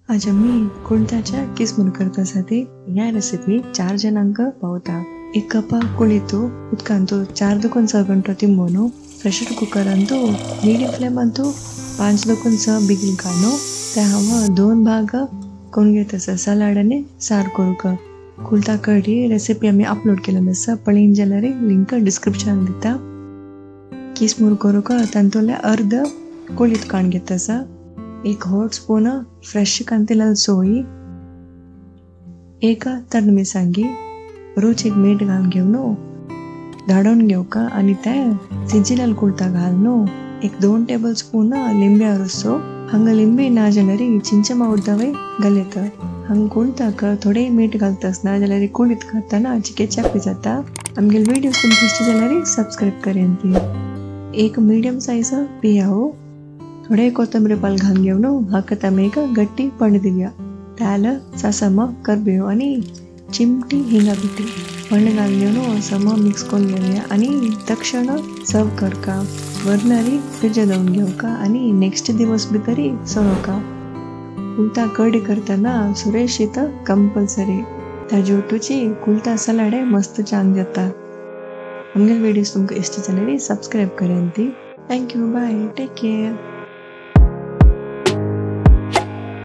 आज आमी कुळथाच्या किसमूर करता ती ह्या रेसिपी 4 जणांक पावता. एक cup कुळीತು उदकांतु 4 Dukun 6 गंटो तिंबोनु pressure कुकरांतु medium फ्लेमांतु 5 Dukun 6 Bigil काडनु ते हांव 2 भाग करून घेत आसा सलाड आनी सार करूंक. कुळथा कडी रेसिपी आमी अपलोड केलेली आसा, पळयन जाल्यार लिंक डिस्क्रिप्शन दिता. किसमूर करूंक तातूंतले अर्द कुळीत काडून घेत आसा. एक हॉट स्पून फ्रेश कांतिलाल सोय, एक तड मिरसांगी, रुचीक मीठ घालून घेवन धाडून घेवका आनी ते शिजिल्ल्या कुळथा घालून एक 2 टेबल स्पून लिंब्या रसो. हांगा लिंबे ना जाल्यार चिंचमा उद्दावय घालयता. हांगा कुळथाक थोडे मीठ घालतास ना जाल्यार कुळीत खाता चिके चापी जाता. आमगेले व्हिडियोज तुमकां इश्ट जाल्यार सबस्क्रायब करेन. एक मीडियम सायज पियाव, थोडे कोथंबरी पाल घालून घेवन हाका आमी एक गट्टी पण दिवया. त्याला सम करबेव आनी चिमटी हिंगा पिठी पण घालून घेवन सम मिक्स करून घेवया आनी तक्षण सर्व करका. वरनारी फ्रिज दवरून घेवका आनी नेक्स्ट दिवस भितरी सोडोवका. कुळथा कडी करतना सुरेश शीत कंपल्सरी. ताजे ओटूची कुळथा सलाडे मस्त चांग जाता. आमगेले व्हिडियोज तुमकां इश्ट जाल्यार सबस्क्रायब करेन ती. Thank you, bye, take care.